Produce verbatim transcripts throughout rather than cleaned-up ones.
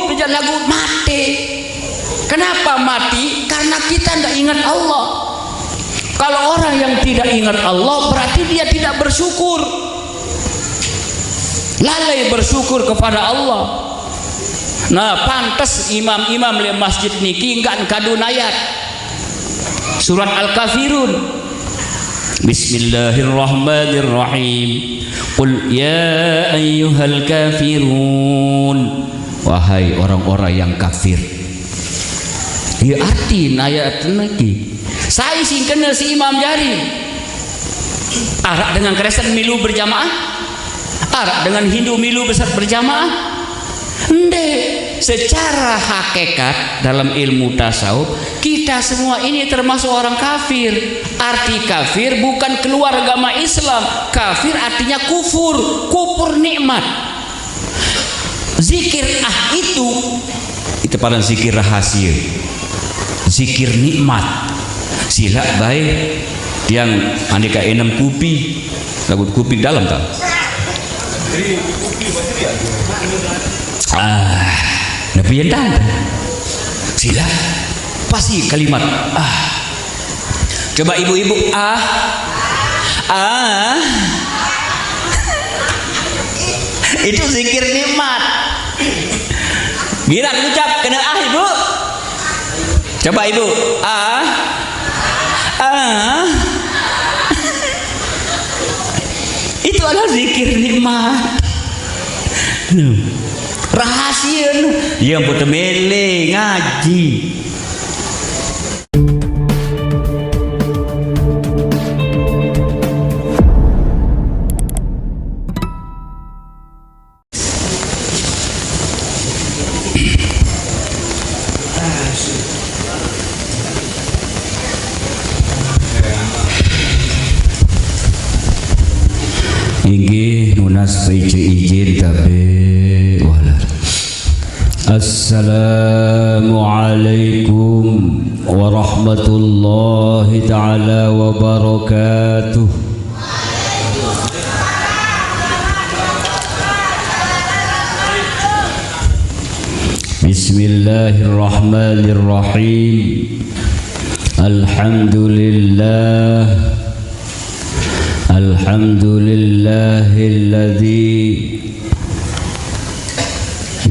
Kerja lagu mati. Kenapa mati? Karena kita nggak ingat Allah. Kalau orang yang tidak ingat Allah, berarti dia tidak bersyukur. Lalai bersyukur kepada Allah. Nah, pantas imam-imam le masjid niki nggak kadun ayat. Surat Al-Kafirun. Bismillahirrahmanirrahim. Qul ya ayyuhal kafirun. Wahai orang-orang yang kafir. Ya, arti ayat niki. Saya sing kenal si imam jari. Arak dengan Kristen milu berjamaah? Arak dengan Hindu milu besar berjamaah? Nde. Secara hakikat dalam ilmu tasawuf, kita semua ini termasuk orang kafir. Arti kafir bukan keluar agama Islam. Kafir artinya kufur, kufur nikmat. Zikir ah itu, itu paling zikir rahasia. Zikir nikmat. Sila baik yang andika enam kupi, lagu kupi dalam tak? Ah, napi yang tanda? Sila pasti kalimat ah. Coba ibu-ibu ah. Ah. Itu zikir nikmat. Gira ucap kena ah ibu. Coba ibu ah. Ah. Itu adalah zikir nikmat. Nuh. Rahasia nuh. Ya ampun temele ngaji. Inggih nunas paica izin tabe walar. Assalamualaikum warahmatullahi taala wabarakatuh. Bismillahirrahmanirrahim. Alhamdulillah. Alhamdulillahilladzi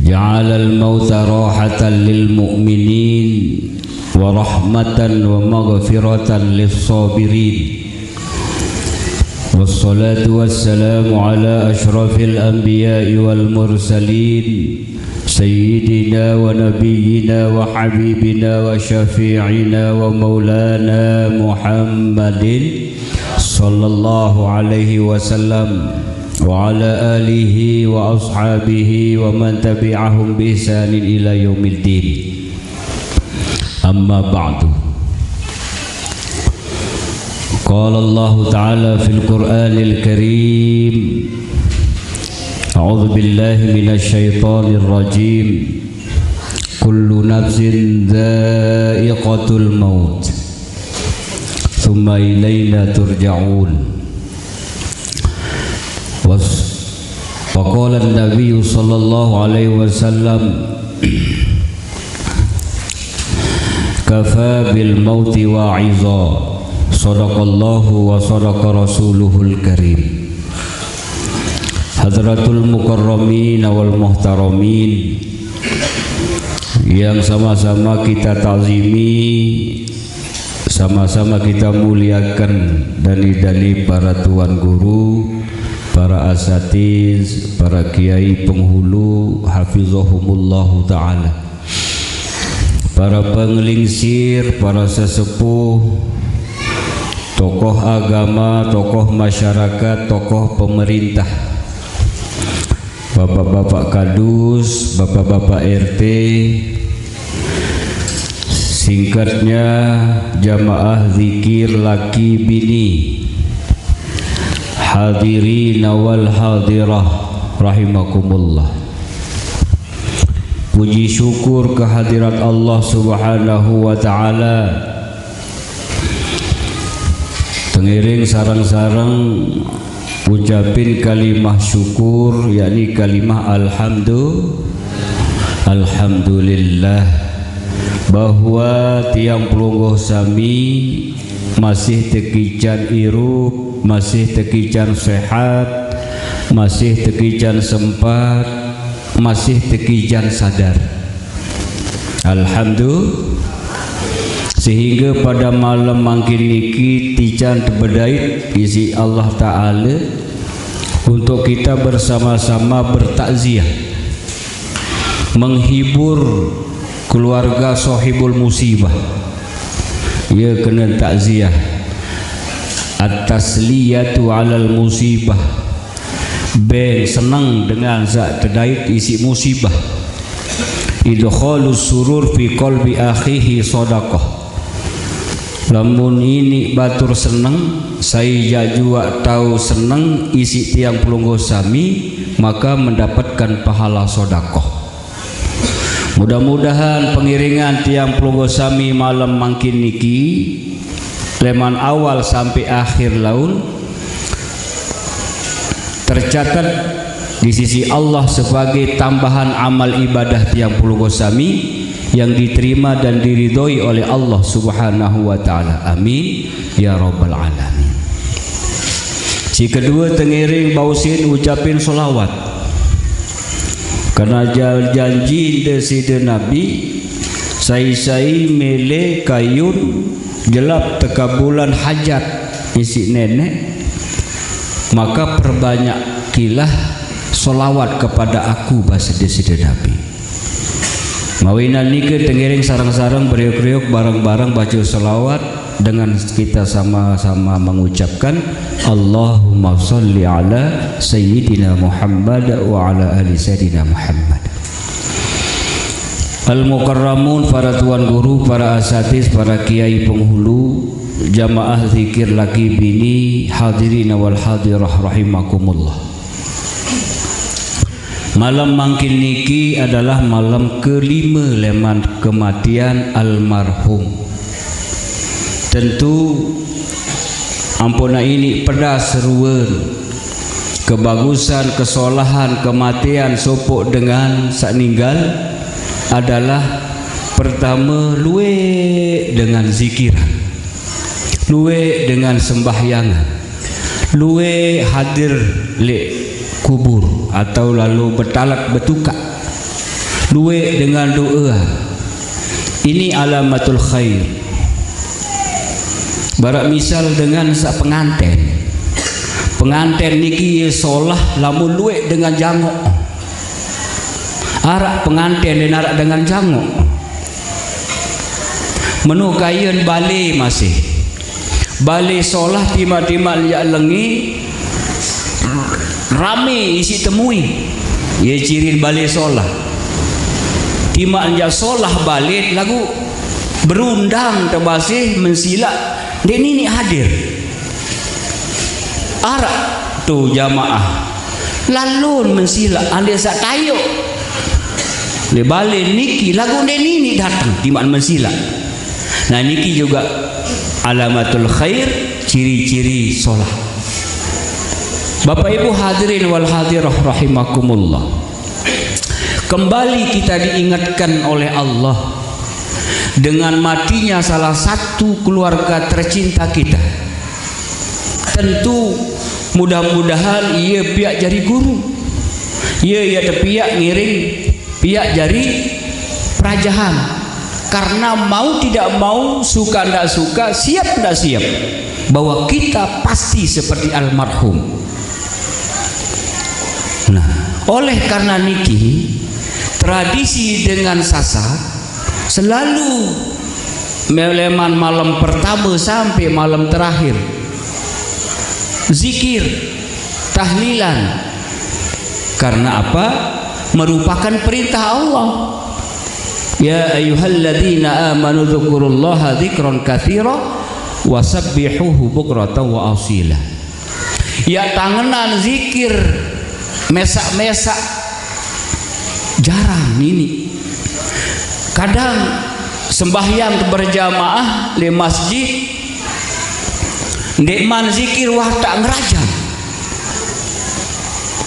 ja'alal mauta rahatan lil mu'minin wa rahmatan wa maghfiratan lis sabirin. Wassalatu wassalamu ala asyrafil anbiya'i wal mursalin, sayyidina wa nabiyyina wa habibina wa syafi'ina wa maulana Muhammadin sallallahu alaihi wasallam wa ala alihi wa ashabihi wa man tabi'ahum bi ihsanin ila yaumiddin. Amma ba'du. Qala Allahu ta'ala fil Qur'anil Karim. A'udzu billahi minasy syaithanir rajim. Kullu nafsin dha'iqatul maut. Tsumma ilaina turja'un. Was Faqala Nabi sallallahu alaihi wasallam, kafa bil mauti wa'iza. Sadaqallahu wa sadaqa rasuluhul karim. Hadratul mukarramin wal muhtaramin yang sama-sama kita takzimi, sama-sama kita muliakan dani-dani para tuan guru, para asatiz, para kiai penghulu, hafizahumullahu ta'ala. Para penglingsir, para sesepuh, tokoh agama, tokoh masyarakat, tokoh pemerintah, bapak-bapak kadus, bapak-bapak R T, singkatnya jamaah zikir laki bini, hadirin wal hadirah rahimakumullah. Puji syukur kehadirat Allah Subhanahu wa taala. Tengiring sareng-sareng ucapin kalimah syukur, yakni kalimah alhamdu-, Alhamdulillah bahwa tiang pelungguh sami masih tekican irup, masih tekican sehat, masih tekican sempat, masih tekican sadar. Alhamdulillah. Sehingga pada malam mangkin niki tican tebedait isi Allah Ta'ala untuk kita bersama-sama bertakziah, menghibur keluarga sahibul musibah. Ia kena takziah. At-tasliyatu alal musibah. Beng senang dengan zat tedait isi musibah. Idkhalus surur fi qalbi akhihi sadaqah. Lamun ini batur seneng, sai jajua tau seneng isi tiang pelungguh sami, maka mendapatkan pahala sodakoh. Mudah-mudahan pengiringan tiang pelungguh sami malam mangkin niki, leman awal sampai akhir laun, tercatat di sisi Allah sebagai tambahan amal ibadah tiang pelungguh sami yang diterima dan diridhoi oleh Allah Subhanahu wa Ta'ala. Amin ya Rabbal Alamin. Si kedua, tengiring bausin ucapin solawat. Karena janji Sida Nabi, sai-sai mele kayun jelap tekabulan hajat isi nenek, maka perbanyakilah solawat kepada aku, basa Sida Nabi. Mawinan nika tengiring sareng-sareng beriuk-riuk bareng-bareng baca solawat dengan kita sama-sama mengucapkan Allahumma salli ala Sayyidina Muhammad wa ala ali Sayyidina Muhammad. Al-Mukarramun, para tuan guru, para asatiz, para kiai penghulu, jamaah zikir laki bini, hadirin wal hadirah rahimakumullah. Malam mangkin niki adalah malam kelima leman kematian almarhum. Tentu ampun ini pedas seruan kebagusan, kesolahan, kematian sopok dengan sakninggal adalah pertama luek dengan zikiran, luek dengan sembahyangan, luek hadir lek kubur atau lalu betalat betukak, luek dengan doa. Ini alamatul khair. Barak misal dengan sak penganten. Penganten niki ye solah lamun luek dengan jangok. Arak penganten dan arak dengan jangok. Menu kayen bale masih. Bale solah timak-timak yak lengi rame isi temui. Ye cirin bale solah. Timak yak solah bale lagu berundang tebasih mensilak dek nini hadir. Arak tu jamaah. Lalun mensilak ande sak tayuk. Le bale niki lagu dek nini datang timak mensilak. Nah, niki juga alamatul khair, ciri-ciri solah. Bapak Ibu hadirin wal hadirah rahimakumullah. Kembali kita diingatkan oleh Allah dengan matinya salah satu keluarga tercinta kita. Tentu mudah-mudahan ia piak jadi guru. Ia ia tepiak ngiring piak jadi perajahan. Karena mau tidak mau, suka ndak suka, siap ndak siap, bahwa kita pasti seperti almarhum. Nah, oleh karena niki, tradisi dengan Sasak selalu meleman malam pertama sampai malam terakhir zikir, tahlilan. Karena apa? Merupakan perintah Allah. Ya ayyuhalladzina amanu dzkurullaha dzikran katsira wasabbihuhu bukratan wa asila. Ya tangenan zikir mesak-mesak jarang ini. Kadang sembahyang berjamaah di masjid, ndek man zikir wah tak ngerajang.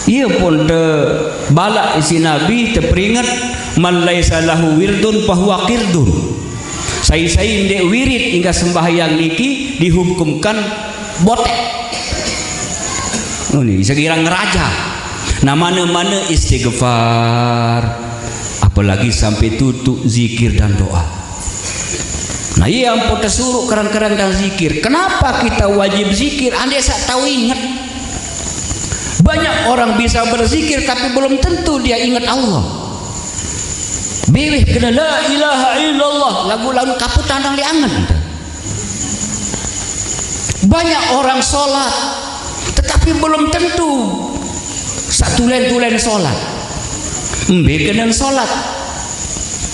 Iya pun tebalak isi Nabi, teperinget, "Man laisa lahu wirdun fahuwa qirdun." Sai-sai ndeq wirid inggah sembahyang niki dihukumkan botek. Ngene, sekira ngeraja. Nah, mane-mane istighfar, apalagi sampai tutuq zikir dan doa. Nah, iya ampo tesuruq kereng-kereng dan zikir. Kenapa kita wajib zikir? Andai saq tau inget. Banyak orang bisa berzikir, tapi belum tentu dia inget Allah. Biwih kene la ilaha illallah, laguq laun kaput tandang leq angen. Banyak orang sholat, tetapi belum tentu saq tulen-tulen sholat. Mbe kenen sholat?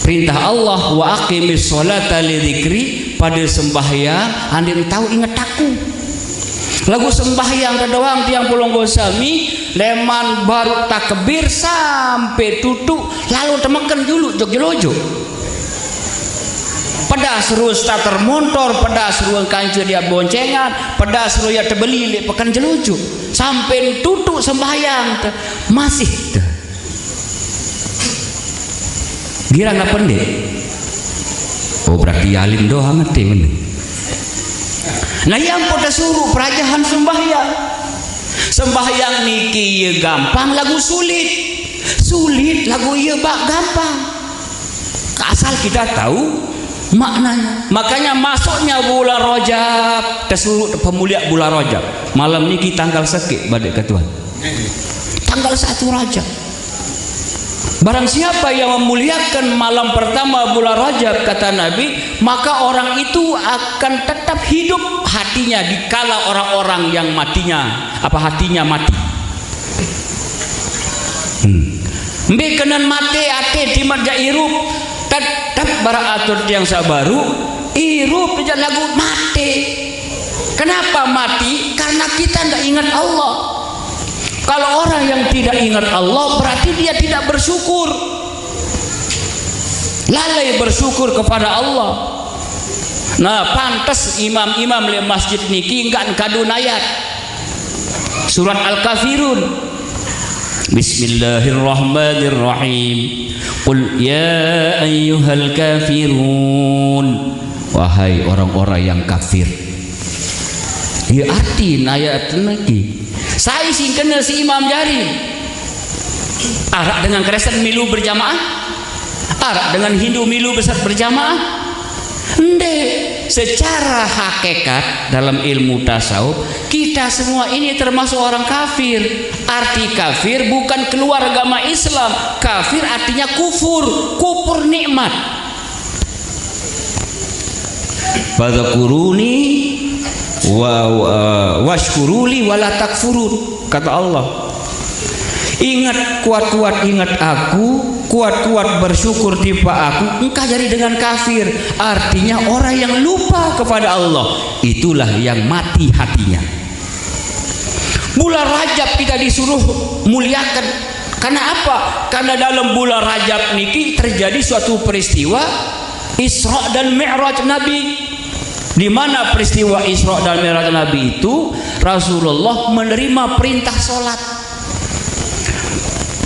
Perintah Allah, "Wa aqimis sholata li dzikri," pade sembahyang, andin tau inget Aku. Laguq sembahyang te doang tiang pelungguh sami, leman baruq takbir sampe tutuq, lalo temeken juluq jok jelo jok. Pedas rue starter montor, pedas rue kance dia boncengan, pedas rue ya tebeli leq peken jelo jok. Sampe tutuq sembahyang te, masih te. Girang apa ndeq? Oh, berarti alim doang ngerti mene. Nah, iya ampo tesuruq perajahan sembahyang. Sembahyang niki ye gampang laguq sulit. Sulit laguq ye baq gampang. Asal kita tahu maknanya. Makanya masuknya bulan Rajab, tesuruq pemuliaq bulan Rajab. Malam niki tanggal sekeq badeq ke Tuhan. Tanggal satu Rajab. Barang siapa yang memuliakan malam pertama bulan Rajab, kata Nabi, maka orang itu akan tetap hidup hatinya dikala orang-orang yang matinya, apa hatinya mati. Hmm. Mbe kenen mate ate timaq jaq irup, tetep baraq atur tiang saq baruq, irup jaq laguq mate. Kenapa mati? Karena kita nggak ingat Allah. Kalau orang yang tidak ingat Allah, berarti dia tidak bersyukur. Lalai bersyukur kepada Allah. Nah, pantes imam-imam leq masjid niki nggak kadu nayat. Surat Al-Kafirun. Bismillahirrahmanirrahim. Qul ya ayyuhal kafirun. Wahai orang-orang yang kafir. Ye artin ayat niki. Sai sing kene si imam jari? Araq dengan Kristen milu berjamaah? Araq dengan Hindu milu besar berjamaah? Ndeq. Secara hakikat, dalam ilmu tasawuf, kita semua ini termasuk orang kafir. Arti kafir bukan keluar agama Islam. Kafir artinya kufur, kufur nikmat. "Fadzakuruni wa, wa, wasykuruli wa la takfurun," kata Allah. Ingat, kuat-kuat ingat Aku, kuat-kuat bersyukur tipaq Aku, engkah jari dengan kafir. Artinya orang yang lupa kepada Allah, itulah yang mati hatinya. Bulan Rajab kita disuruh muliakan. Karena apa? Karena dalam bulan Rajab niki terjadi suatu peristiwa Isra dan Mi'raj Nabi. Di mana peristiwa Isra dan Mi'raj Nabi itu? Rasulullah menerima perintah sholat.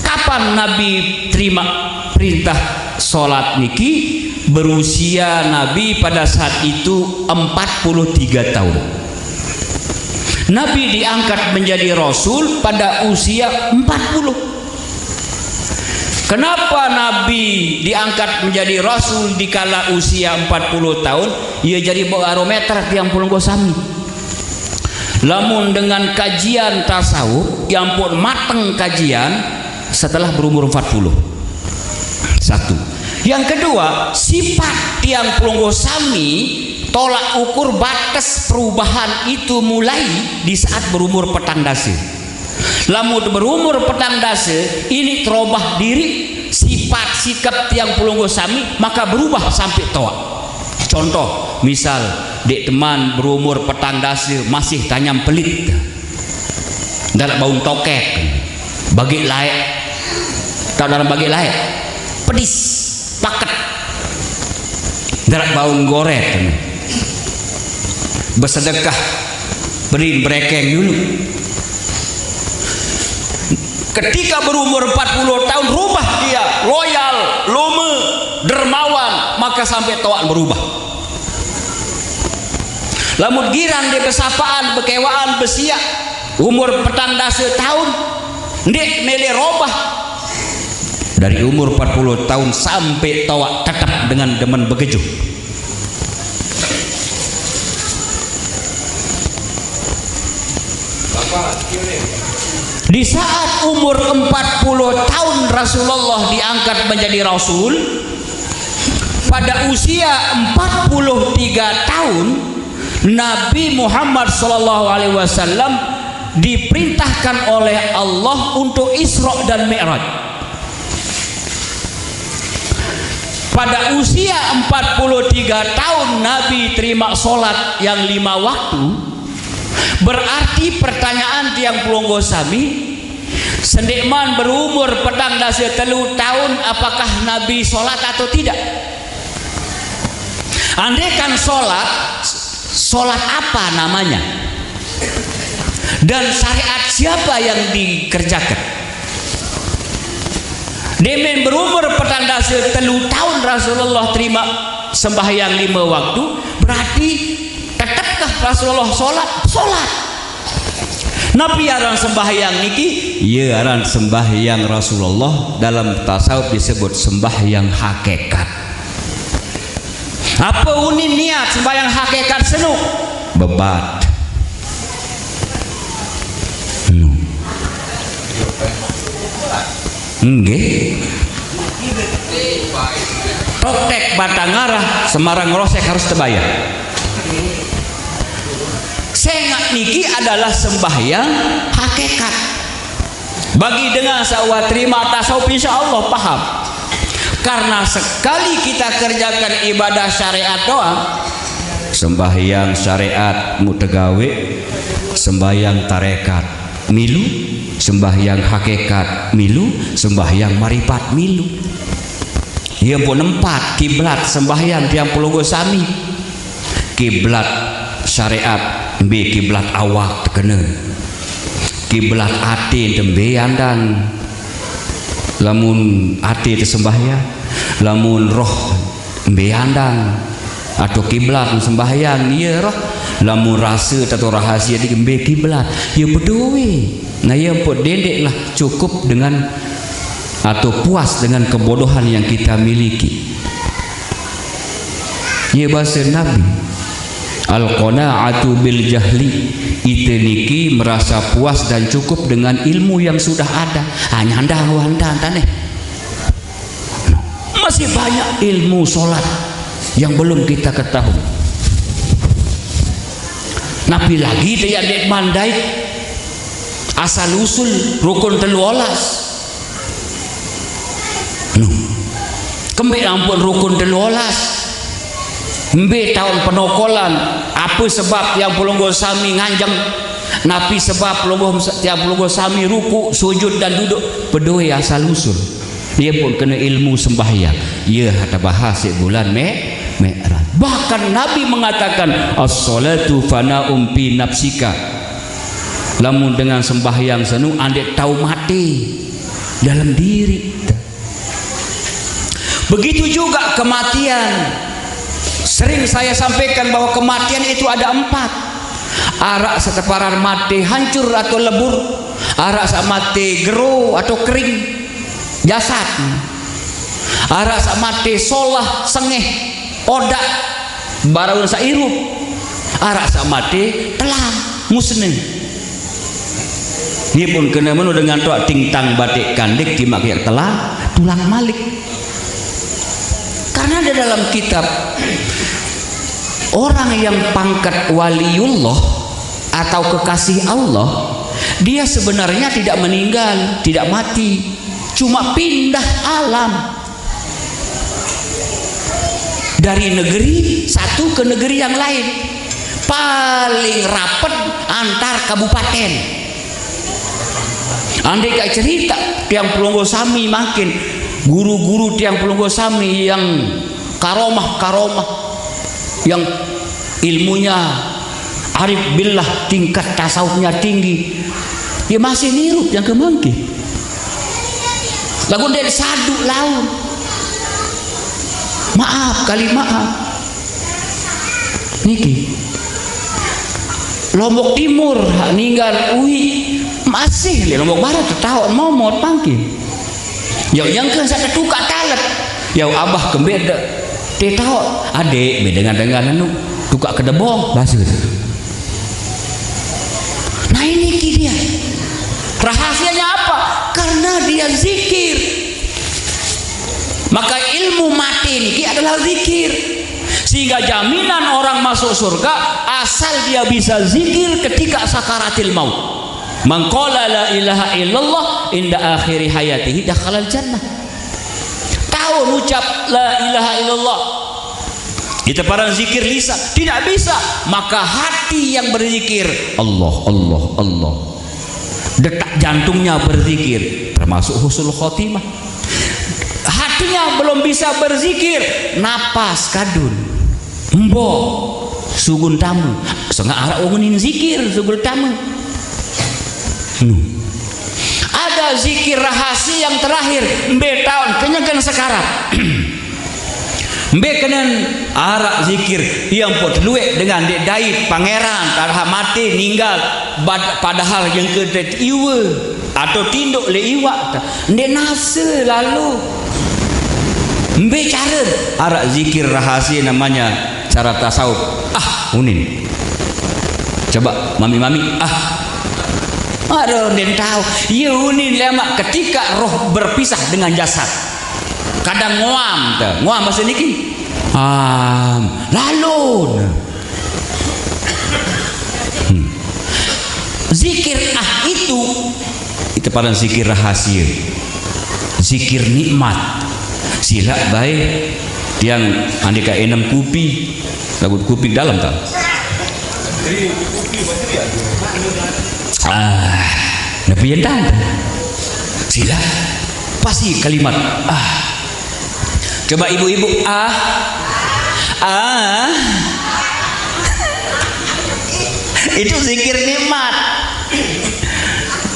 Kapan Nabi terima perintah sholat niki? Berusia Nabi pada saat itu empat puluh tiga tahun. Nabi diangkat menjadi rasul pada usia empat puluh. Kenapa Nabi diangkat menjadi rasul dikala usia empat puluh tahun? Ia jadi barometer tiang pelungguh sami. Lamun dengan kajian tasawuf, yang pun mateng kajian setelah berumur empat puluh. Satu. Yang kedua, sifat tiang pelungguh sami, tolak ukur batas perubahan itu mulai di saat berumur petang dase. Lamun berumur petang dase, ini terubah diri, sifat sikep tiang pelungguh sami, maka berubah sampai toaq. Contoh, misal, ndeq teman berumur petang dase masih tanyam pelit. Ndaraq baun tokek, bagiq laeq. Taq dalam bagiq laeq. Pedis, paket. Ndaraq baun goret. Besedekah, beri berekeng dulu. Ketika berumur empat puluh tahun, rubah dia, loyal, lome, dermawan, maka sampai to'ak berubah. Lamun girang dia besapaan, bekewaan, besiak, umur petang dasa tahun, ndik mele robah. Dari umur empat puluh tahun sampai to'ak tetap dengan demen begejuh. Di saat umur empat puluh tahun Rasulullah diangkat menjadi rasul, pada usia empat puluh tiga tahun, Nabi Muhammad sallallahu alaihi wasallam diperintahkan oleh Allah untuk Isra dan Mi'raj. Pada usia empat puluh tiga tahun Nabi terima solat yang lima waktu. Berarti pertanyaan tiang pelungguh sami, sendikman berumur petang dasa telu tahun, apakah Nabi solat atau tidak? Andaikan solat, solat apa namanya? Dan syariat siapa yang dikerjakan? Demen berumur petang dasa telu tahun Rasulullah terima sembahyang lima waktu, berarti tetapkah Rasulullah solat? Solat. Napi aran sembahyang niki? Iya, aran sembahyang Rasulullah dalam tasawuf disebut sembahyang hakikat. Apa unin niat sembahyang hakikat senu? Bebat. Hmm. Nggih. Totek batang arah, Semarang Rosek harus tebayang. Sengak niki adalah sembahyang hakikat. Bagi dengan sa'at terima tasawuf, insya Allah paham. Karena sekali kita kerjakan ibadah syariat doang, sembahyang syariat mutegawe, sembahyang tarekat milu, sembahyang hakikat milu, sembahyang maripat milu. Iya pun empat kiblat sembahyang tiang pelungguh sami. Kiblat syariat, mbe kiblat awak tekena. Kiblat ati tembe andang. Lamun ati te sembahyang, lamun roh mbe andang. Atau kiblat sembahyang, iya roh. Lamun rasa atau rahasia di mbe kiblat, ya bedoe. Nah, ya pun dendeklah cukup dengan atau puas dengan kebodohan yang kita miliki. Ya, bahasa Nabi, "Al-qana'atu bil jahli." Ite niki merasa puas dan cukup dengan ilmu yang sudah ada. Hanya andang wandang taneh. Masih banyak ilmu solat yang belum kita ketahui. Napi lagi dia dek mandai asal usul rukun telu olas. Nuh. Kembe ampun rukun telu olas. Mbe taun penokolan, apa sebab tiang pelungguh sami nganjeng? Napi sebab pelungguh, tiang pelungguh sami ruku, sujud dan duduk? Bedoe asal usul. Dia pun kena ilmu sembahyang. Ia hata bahas bulan me, Mi'raj. Bahkan Nabi mengatakan, "As-salatu fana'um fi nafsika." Lamun dengan sembahyang senu andek tau mati dalam diri. Begitu juga kematian. Sering saya sampaikan bahwa kematian itu ada empat. Arak seteparan mati hancur atau lebur. Arak sak mati gero atau kering jasad. Arak sak mati solah sengeh odak baraun sairup. Arak sak mati telang musne. Nipun kena menu dengan tuak tingtang batik kandik timak yak telang tulang malik. Karena ada dalam kitab, orang yang pangkat waliullah atau kekasih Allah, dia sebenarnya tidak meninggal, tidak mati, cuma pindah alam dari negeri satu ke negeri yang lain, paling rapet antar kabupaten. Andai kak cerita tiang pelungguh sami makin guru-guru tiang pelungguh sami yang karomah-karomah, yang ilmunya arif billah, tingkat tasawufnya tinggi, dia masih niru yang kemangkin. Lagu ndeq sadu laun. Maaf kali maaf. Niki. Lombok Timur, ninggal uiq, masih leq Lombok Barat tetaoq momot pangkin. Yauq nyangke saq tetukaq talet. Yauq abah kembeq ndeq tetaoq, adeq mbe dengan-dengan anu, tukaq kedebong, base. Nah, ini ki dia. Rahasianya apa? Karena dia zikir. Maka ilmu mate niki adalah zikir. Sehingga jaminan orang masuk surga asal dia bisa zikir ketika sakaratil maut. Man qala la ilaha illallah inda akhiri hayatihi dakhalal jannah. Tahu ngucap la ilaha illallah. Kita parang zikir lisan, tidak bisa. Maka hati yang berzikir, Allah, Allah, Allah. Detak jantungnya berzikir, termasuk husnul khotimah. Hatinya belum bisa berzikir, napas kadun. Mbok, sugun tame. Sengaq araq wong unin zikir, sugun tame. Nu. Ada zikir rahasie yang terakhir, mbe taun kenyeken sekarat. Mbe kenen araq zikir, ie mpok telueq dengan ndeq dait, pangeran, tadah mate, ninggal, bad-, padahal nyengke dait iwe atau tindoq leq iwaq, ndeq nafse lalo. Mbe care? Araq zikir rahasie namanya cara tasawuf. Ah, unin. Coba, mami-mami, ah. Aduh, ndeq tao. Ie unin lemaq ketika roh berpisah dengan jasad. Kadang ngoam te. Ngoam bahasa niki. Am, lalun. Hmm. Zikir ah itu, itu paran zikir rahasie. Zikir nikmat. Silaq bae tiang andika enem kupi, laguq kupi dalem ta. Ah, nepi entan. Silaq. Pasti kalimat ah. Coba ibu-ibu, ah. Ah. Itu zikir nikmat.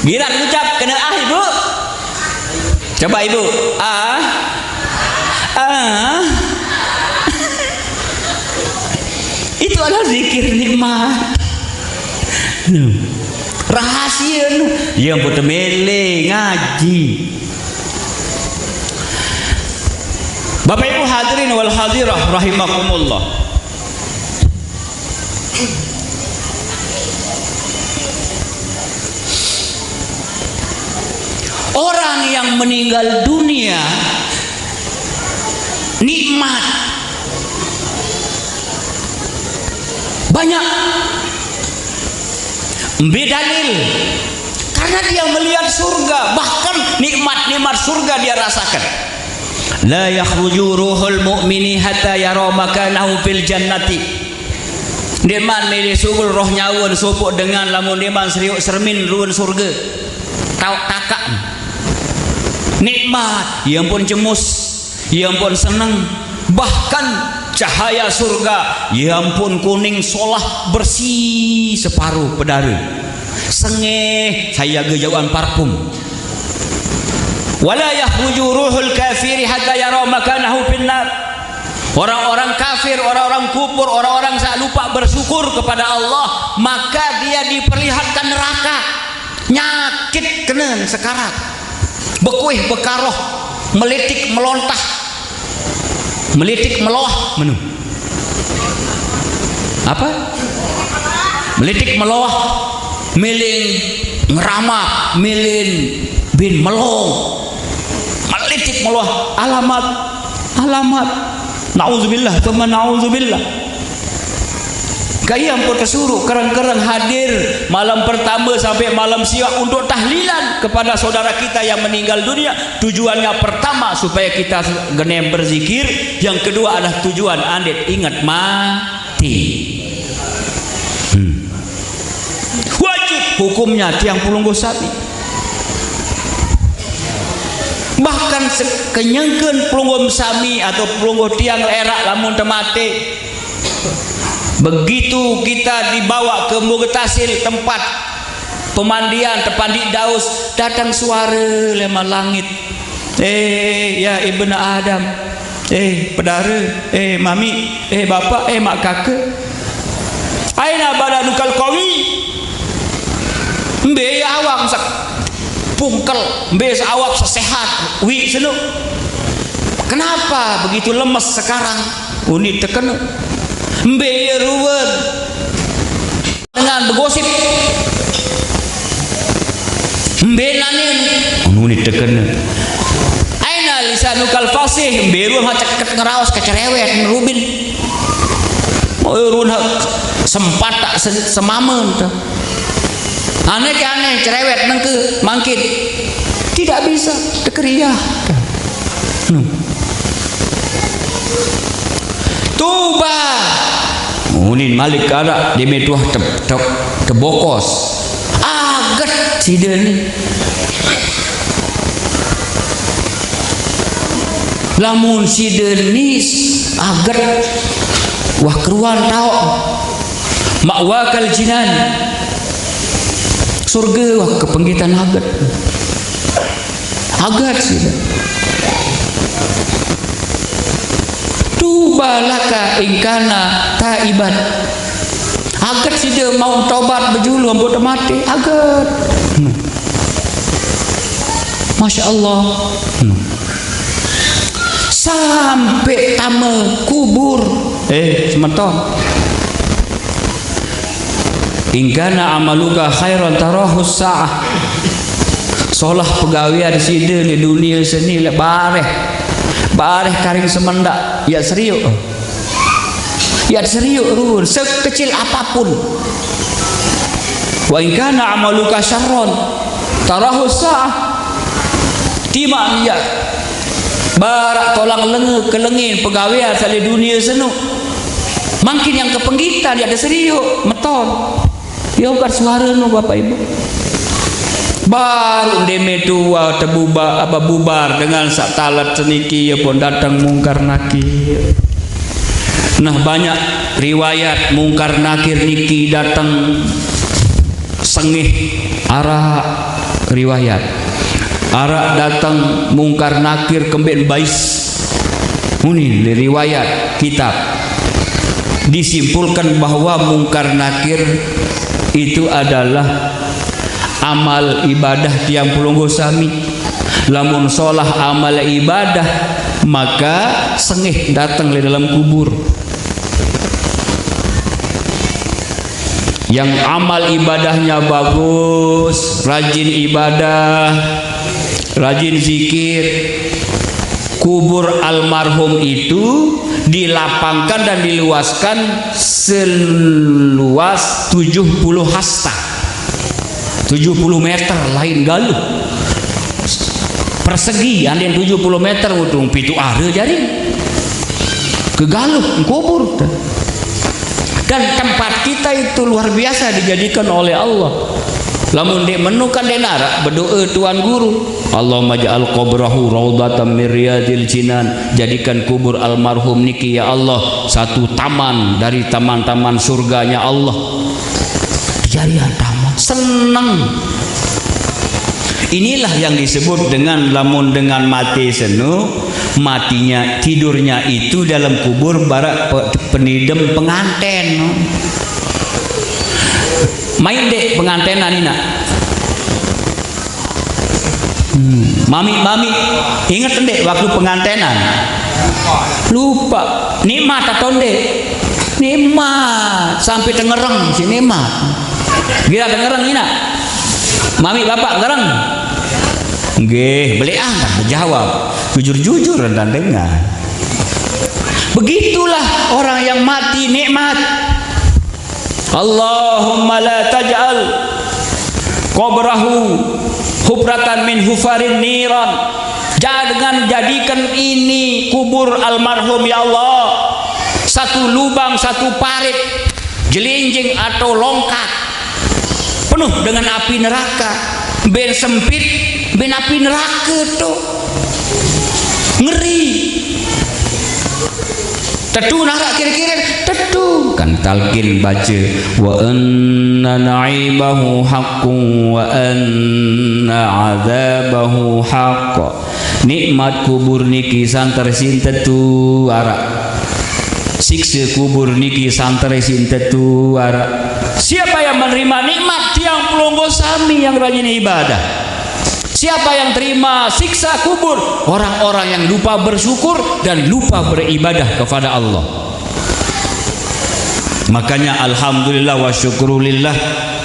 Giran ngucap kena ah, ibu. Coba ibu, ah. Ah. Itu adalah zikir nikmat. Nuh. Rahasie nuh. Ie mpok temele ngaji. Bapak Ibu hadirin wal hadirah rahimakumullah. Orang yang meninggal dunia nikmat. Banyak. Mbe dalil? Karena dia melihat surga, bahkan nikmat-nikmat surga dia rasakan. La yakhruju ruhul mu'mini hatta yara makanahu fil jannati. Ndeqman mele sugul roh nyawen sopoq dengan lamun ndeqman serioq sermin ruen surge. Taoq takaq. Nikmat, ie ampun jemus, ie ampun seneng. Bahkan cahaya surga, ie ampun kuning solah bersih separo pedare. Sengeh sai jage jauqan parfum. Wala yakhruju ruhul kafiri hatta yara makanahu finnar. Orang-orang kafir, orang-orang kufur, orang-orang saq lupaq bersyukur kepada Allah, maka dia diperlihatkan neraka. Nyakit kenen sekarat. Bekuih bekaroh, melitik melontah. Melitik meloah menu. Apa? Melitik meloah, miling ngeramak, miling bin melong. Melitik meloah, alamat, alamat. Nauzubillah, tsumma nauzubillah. Kaya ampun tesuruq kereng-kereng hadir malam pertama sampai malam siwaq untuk tahlilan kepada saudara kita yang meninggal dunia. Tujuannya pertama supaya kita genem berzikir, yang kedua adalah tujuan andit inget mati. Hmm. Wajib hukumnya tiang pelungguh sami. Bahkan sekenyengken pelungguh sami atau pelungguh tiang eraq lamun temate, begitu kita dibawa ke Mugetasil, tempat pemandian, tepandiq daus, datang suare leman langit. Eh, ya ibna Adam. Eh, pedara. Eh, mami. Eh, bapa. Eh, mak kaka. Aina badanukal qawi? Mbe ya awak sak pungkel, mbe sa awak sesehat, wi seno. Kenapa begitu lemes sekarang? Uni tekeno. Mbe ya ruwet dengan begosip. Mbe nane? Uni tekeno. Aina lisanukal fasih? Mbe ruwet ha ceket ngeraos kecerewet, ngerubin. Oh, ruwet ha sempat tak se-, semamen ta. Aneh ke aneh, cerewet nengke mangkin. Tidak bisa, tekeriah. Hmm. Tuba. Unin malik arak di metuah te-, te-, tebokos. Aget sida ni. Lamun sida ni aget, wah keruan tauk. Ma'wakal jinan. Surga wah kepenggitan aget. Aget sida. Tuba laka ingkana taibat. Aget sida mau tobat bejulu ampun mati. Aget. Hmm. Masya Allah. Hmm. Sampai tama kubur. Eh, semeton. Ingkana amaluka khairan tarahu sa'ah. Solah pegawean sida di dunia seni lek bareh. Bareh karing semendak, ya seriuk. Ya seriuk ruwet, sekecil apapun. Wa ingkana amaluka syarron tarahu sa'ah. Timak ya. Barak tolang lenge kelengin pegawean sale dunia seno. Mangkin yang kepenggitan ya ada seriuk, meton. Ya, ukat suara nu, Bapak Ibu. Baru deme tua tebuba, apa bubar dengan sak talet seniki ya pun datang Mungkar Nakir. Nah, banyak riwayat Mungkar Nakir niki datang sengih arak riwayat. Arak datang Mungkar Nakir kemben bais. Muni riwayat kitab. Disimpulkan bahwa Mungkar Nakir itu adalah amal ibadah tiang pelungguh sami. Lamun solah amal ibadah, maka sengih datang di dalam kubur. Yang amal ibadahnya bagus, rajin ibadah, rajin zikir, kubur almarhum itu dilapangkan dan diluaskan seluas tujuh puluh hasta. Tujuh puluh meter lain galuh. Persegi, andin tujuh puluh meter, udung pitu are jari. Kegaluh, kubur. Dan tempat kita itu luar biasa dijadikan oleh Allah. Lamun dek menukan dek narak, berdoa Tuan Guru. Allahumma ja'al qabrahu raudatan min riyadil jinan. Jadikan kubur almarhum niki, ya Allah, satu taman dari taman-taman surganya Allah. Jarian taman. Seneng. Inilah yang disebut dengan lamun dengan mati senu, matinya, tidurnya itu dalam kubur barak pe-, penidem penganten. Main dek pengantenan ina. Hmm. Mami, mami, inget ndek waktu pengantenan? Lupa. Nikmat atau ndek? Nikmat. Sampai tengereng si nikmat. Gira tengereng ina. Mami, bapak ngereng? Nggih, beli ah, jawab. Jujur-jujur dan dengar. Begitulah orang yang mati nikmat. Allahumma la taj'al qabrahu hufratan min hufarin niran. Jangan jadikan ini kubur almarhum, ya Allah, satu lubang, satu parit, jelinjing atau longkat penuh dengan api neraka. Ben sempit, ben api neraka tu. Ngeri. Tetu narak kira-kira, tetu. Kan talqin baca, "Wa anna na'imahu haqqun wa anna azabahu haqq." Nikmat kubur niki santer sinten tu araq. Siksa kubur niki santer sinten tu araq. Siapa yang menerima nikmat? Tiang pelungguh sami yang rajin ibadah. Siapa yang terima siksa kubur? Orang-orang yang lupa bersyukur dan lupa beribadah kepada Allah. Makanya alhamdulillah wa syukrulillah,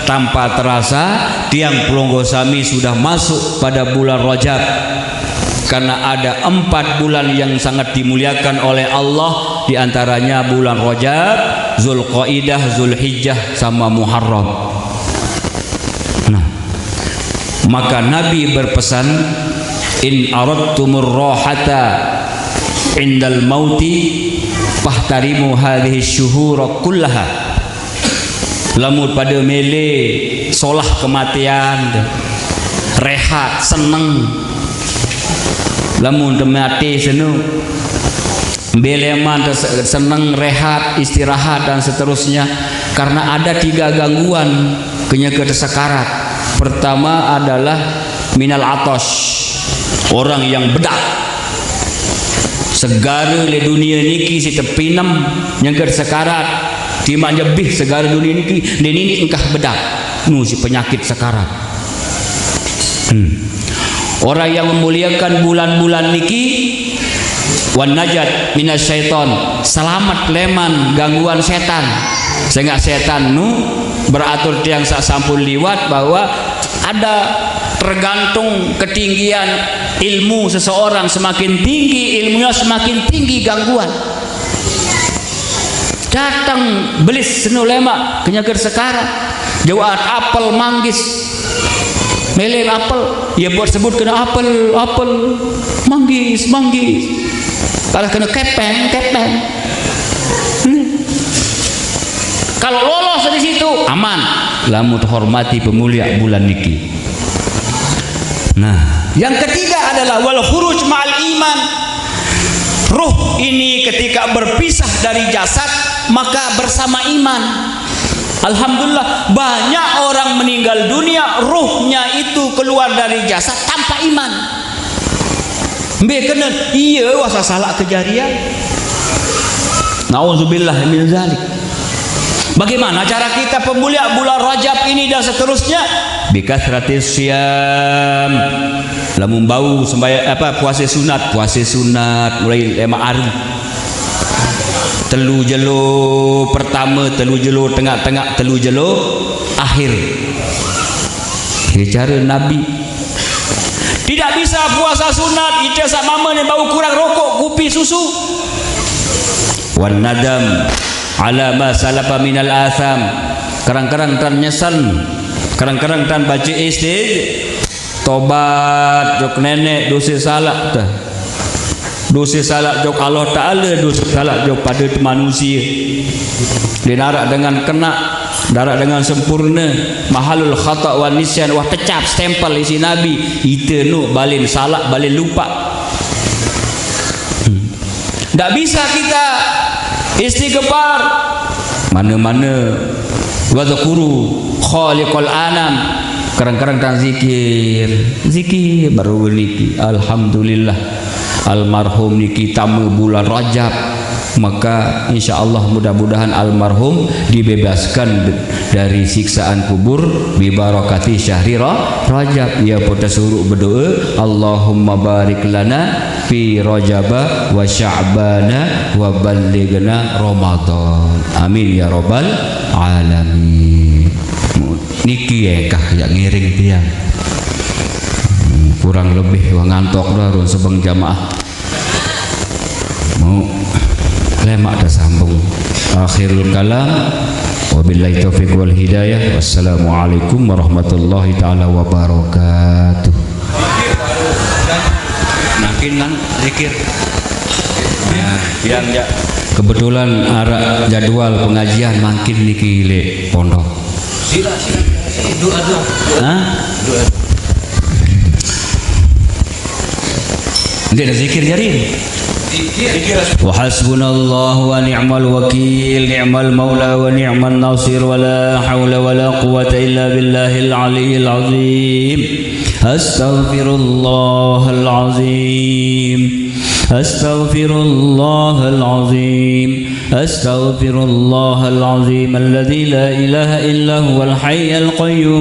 tanpa terasa tiang pelungguh sami sudah masuk pada bulan Rajab. Karena ada empat bulan yang sangat dimuliakan oleh Allah, di antaranya bulan Rajab, Zulqaidah, Zulhijjah, sama Muharram. Nah, maka Nabi berpesan, "In aradtumur rahata indal mauti fahtarimu hadhihi syuhura kullaha." Lamun pade mele solah kematian, rehat, seneng. Lamun temati senu, beleman, seneng, rehat, istirahat, dan seterusnya. Karena ada tiga gangguan kenyeke sekarat. Pertama adalah minal atos, orang yang bedak. Segare le dunia niki si tepinem nyengker sekarat. Timaq nyebih segare dunia niki, le nini engkah bedak. Nu si penyakit sekarat. Hmm. Orang yang memuliakan bulan-bulan niki, wan najat minas syaiton, selamat leman gangguan setan. Sehingga setan nu beratur tiang sak sampun liwat bahwa ada tergantung ketinggian ilmu seseorang, semakin tinggi ilmunya, semakin tinggi gangguan. Datang belis senu lemaq kenyeger sekarat. Jawaan apel manggis. Mele apel. Ya buat sebut kena apel, apel. Manggis, manggis. Kalau kena kepeng, kepeng. Hmm. Kalau lolos di situ, aman. Lamun hormati pemulia bulan niki. Nah, yang ketiga adalah wal khuruj ma'al iman. Ruh ini ketika berpisah dari jasad, maka bersama iman. Alhamdulillah, banyak orang meninggal dunia, ruhnya itu keluar dari jasad tanpa iman. Mbe kenen, iya wasa salak kejarian. Nauzubillah min zalik. Bagaimana cara kita pemulia bulan Rajab ini dan seterusnya? Bikasratis siyam. Lamun bau sembahyang apa, puasa sunat, puasa sunat mulai lemaq ari. Telu jelo pertama, telu jelo tengaq-tengaq, telu jelo akhir. Ini cara Nabi. Tidak bisa puasa sunat, ite sak mama ni bau kurang rokok, kupi, susu. Wan nadam ala ma salafa minal asam. Kerang-kerang tan nyesal. Kerang-kerang tan baca isti. Tobat jok neneq, dose salak teh. Dose salak jok Allah Taala, dose salak jok pade manusie. Ndeq naraq dengan kenaq, ndaraq dengan sempurne. Mahalul khata wan nisyan, wah tecap stempel isiq Nabi. Ite nu balen salak, balen lupaq. Hmm. Ndak bisa kita istighfar. Mane-mane, wadzkuru khaliqal anam. Kereng-kereng tan zikir. Zikir baru niki. Alhamdulillah. Almarhum niki tame bulan Rajab. Maka insya Allah mudah-mudahan almarhum dibebaskan dari siksaan kubur bibarakati syahri Ra-, Rajab. Ia pun tersuruh berdoa, Allahumma barik lana fi Rajaba wa Sya'bana wa ballighna Ramadan. Amin ya rabbal alamin. Niki engkah yang ngiring tiang. Hmm, kurang lebih wah ngantok dah run sebeng jamaah. Mau lemaq dah sambung. Akhirul kalam. Wabillahi taufiq wal hidayah. Wassalamualaikum warahmatullahi taala wabarakatuh. Makin nang zikir. Ya, yang ya. Kebetulan araq jadwal pengajian mangkin niki leq pondok. Sila, sila. Doa, doa. Hah? Doa. Ndeq zikir jari. Wa hasbunallahu wa ni'mal wakil, ni'mal maula wa ni'man nasir, wa la haula wa la quwwata illa billahil aliyyil azim. أستغفر الله العظيم. أستغفر الله العظيم. أستغفر الله العظيم الذي لا إله إلا هو الحي القيوم.